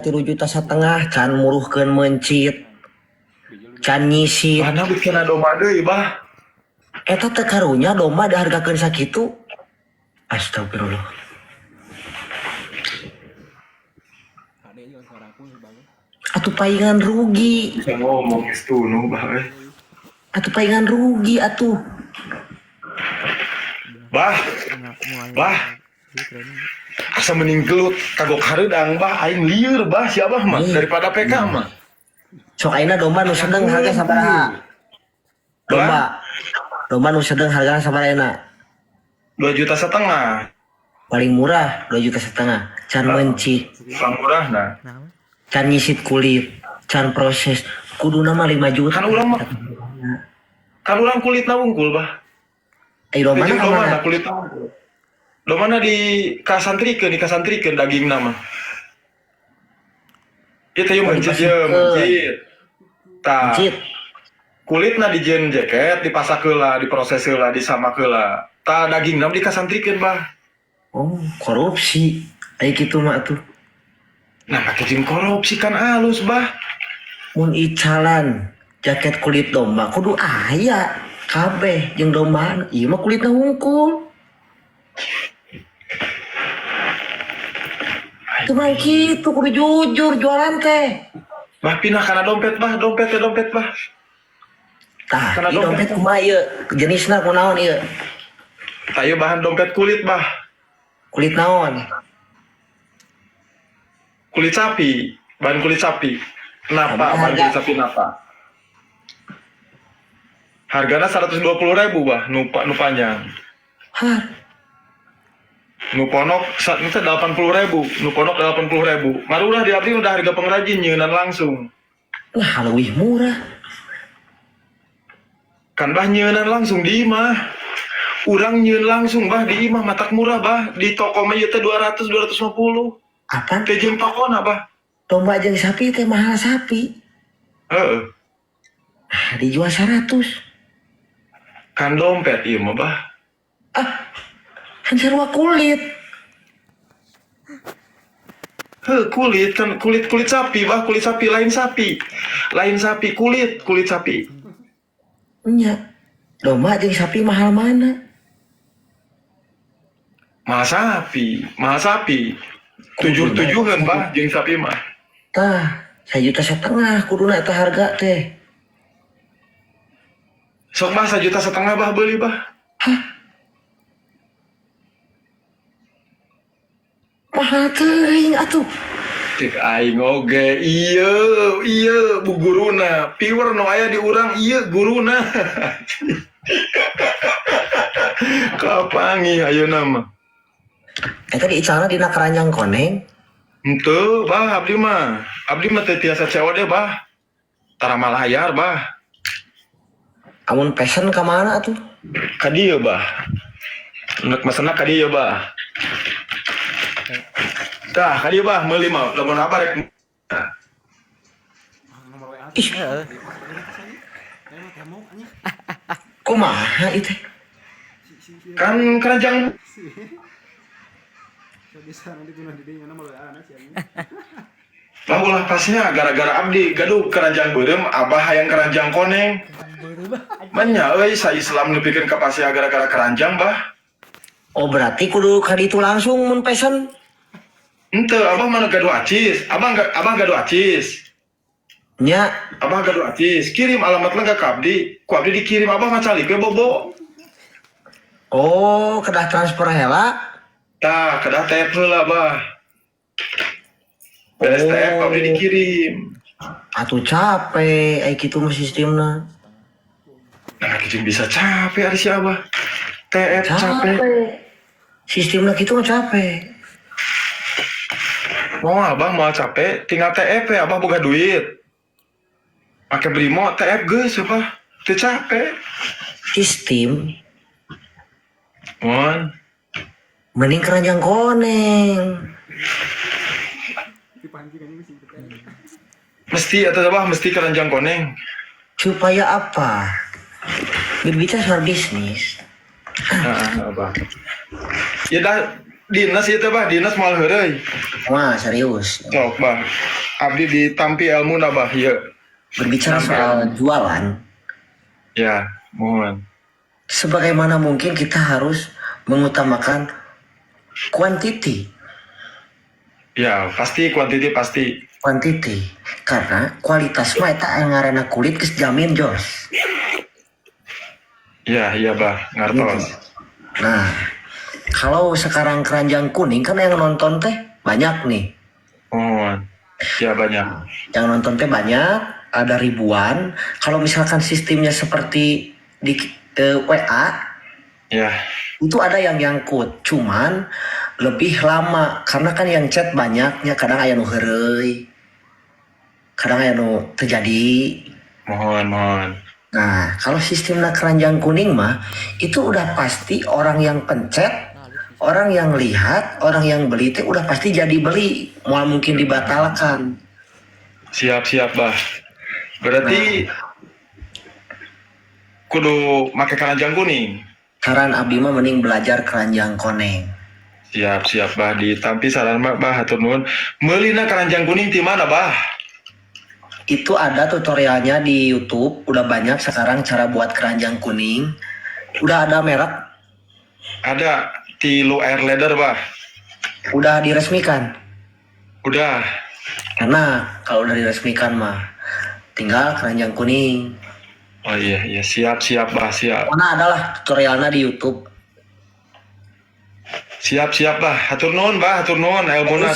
3,5 juta can muruhkeun meuncit. Can nyisit. Mana bikin domba deui, Bah? Eta teh karunya domba dihargakeun sakitu. Astagfirullah. Atuh paingan rugi. Bisa ngomong geus tunuh, Bah euy. Atuh paingan rugi atuh. Bah, Bah. Asa mending gelut kagok hareudang, Bah, aing lieur, Bah, si Abah mah daripada PK mah. Sok ayeuna domba nu sedeng harga sabaraha? Domba. Domba nu sedeng harga sabaraha ayeuna? 2,5 juta. Paling murah 2,5 juta. Can meuncit, Paling murah nah. can nyisit kulit, can proses. Kuduna mah 5 juta. Kan urang mah kan urang kulitna wungkul, Bah. Eh, domba Jeung ka domba mana? Na kulitna wungkul. Domba di kasantrikeun, di kasantrikeun dagingna mah. Ieu teh Oh, meuncit ye, dipasangkeun. Meuncit. Tah, Meuncit. Kulitna dijieun jaket, dipasak heula, diproses heula, disamak heula. Tah, dagingna dikasantrikeun, Bah. Oh, korupsi. Aya kitu mah atuh. Nah, make jeung korupsi kan alus, Bah. Mun icalan jaket kulit domba kudu aya kabeh jeung domba. Ieu mah kulitna hungkul. Teu mah kitu kudu jujur jualan teh. Bah, pindah kana dompet, Bah, dompet teh dompet, Bah. Tah, Kana ieu dompet kumaha ieu? Jenisna kunaon ieu? Tah, ieu bahan dompet kulit, Bah. Kulit naon? Kulit sapi, bahan kulit sapi. Napa, Sama bahan harga. Kulit sapi napa. Hargana 120.000, Bah, nu nu panjang. Hah, Nu ponok itu 80.000, nu ponok 80.000. Marurah di abdi udah harga pengrajin nyeunan langsung. Nah leuwih murah. Kan Bah nyeunan langsung di imah. Urang nyieun langsung, Bah, di imah matak murah, Bah. Di toko mah ieu teh 200 250. Apa? Teh jeung tokona, Bah. Domba jeung sapi teh mahal sapi. Heeh. Ah, dijual 100. Kan dompet ieu mah, Bah. Ah, kan sarua kulit. Heh, kulit kan kulit kulit sapi, Bah, kulit sapi lain sapi. Lain sapi, kulit, kulit sapi. Nya. Domba jeung sapi mahal mana? Mahal sapi, mahal sapi. Tujuh tujuhan, Bah, jeung sapi mah. Tah, 1,5 juta kuduna eta harga teh. Sok, Bah, 1,5 juta, Bah, beli, Bah. Hah? Mahal teuing atuh. Cek aing oge, iya, iya, bu guruna, viewer nu aya di urang, iya guruna. Kapangi ayeuna mah. Eta diicalna dina keranjang koneng. Henteu, Bah, abdi mah. Abdi mah teu tiasa COD, Bah. Tara malayar, Bah. Amun pesen ka mana atuh? Ka dieu, Bah. Nek mesenna ka dieu, Bah. Tah, ka dieu, Bah, meuli mah. Lamun apa rek. Ih. Kumaha ieu teh? Kan keranjang. Bah, ulah pasnya gara-gara abdi gaduh keranjang beureum, Abah hayang keranjang koneng. Manya euy, sa Islam nepikeun ka pasea gara-gara keranjang, Bah. Oh, berarti kudu ka ditu langsung mun pesen. Henteu, Abah mana gaduh acis. Abah enggak, Abah gaduh acis. Nya. Abah gaduh acis. Kirim alamat lengkap ka abdi. Ku abdi dikirim, Abah mah calik we bobo. Oh, kedah transfer heula. Tah, kedah TF heula, Bah. Beres TF abdi dikirim. Atuh capek ai kitu mah sistemna. Nah, kitu bisa capek ari si Abah. TF capek. Capek. Sistemna kitu mah capek. Mau Abah mau capek, tinggal TF ya, Abah boga duit. Make Brimo TF geus, Abah. Teu capek. Sistem Mon. Mending keranjang koneng. Mesti atau Abah mesti keranjang koneng. Supaya apa? Berbicara soal bisnis. Nah, Abah. Ya dah. Dinas ieu teh, Bah, dinas moal heureuy. Wah, serius. Sok, Bah. Abdi ditampi ilmuna, Bah, ieu. Berbicara soal jualan, Ya, mohon. Sebagaimana mungkin kita harus mengutamakan quantity. Ya, pasti quantity pasti. Quantity. Karena kualitas mah eta yang ngaranna kulit geus jamin jos. Ya, iya, Bah, ngartos. Nah, kalau sekarang keranjang kuning kan yang nonton teh banyak nih. Mohon. Ya, banyak. Yang nonton teh banyak, ada ribuan. Kalau misalkan sistemnya seperti di WA, itu ada yang nyangkut, cuman lebih lama karena kan yang chat banyaknya, kadang aya nu heureuy. Kadang aya nu teu jadi. Mohon, mohon. Nah, kalau sistemnya keranjang kuning mah itu udah pasti orang yang pencet, orang yang lihat, orang yang beli itu udah pasti jadi beli, moal mungkin dibatalkan. Siap, siap, Bah. Berarti kudu make keranjang kuning. Saran abdi mah mending belajar keranjang koneng. Siap, siap, Bah. Ditampi saran Bah, Bah, hatur nuhun. Meulina keranjang kuning di mana, Bah? Itu ada tutorialnya di YouTube, udah banyak sekarang cara buat keranjang kuning. Udah ada merek, Ada Tilu Air Leather, Bah. Udah diresmikan. Udah. Karena kalau udah diresmikan mah tinggal keranjang kuning. Oh iya, siap, siap, Bah, siap. Mana adalah tutorialnya di YouTube. Siap, siap, Bah. Hatur nuhun, Bah, hatur nuhun. Ilmuna.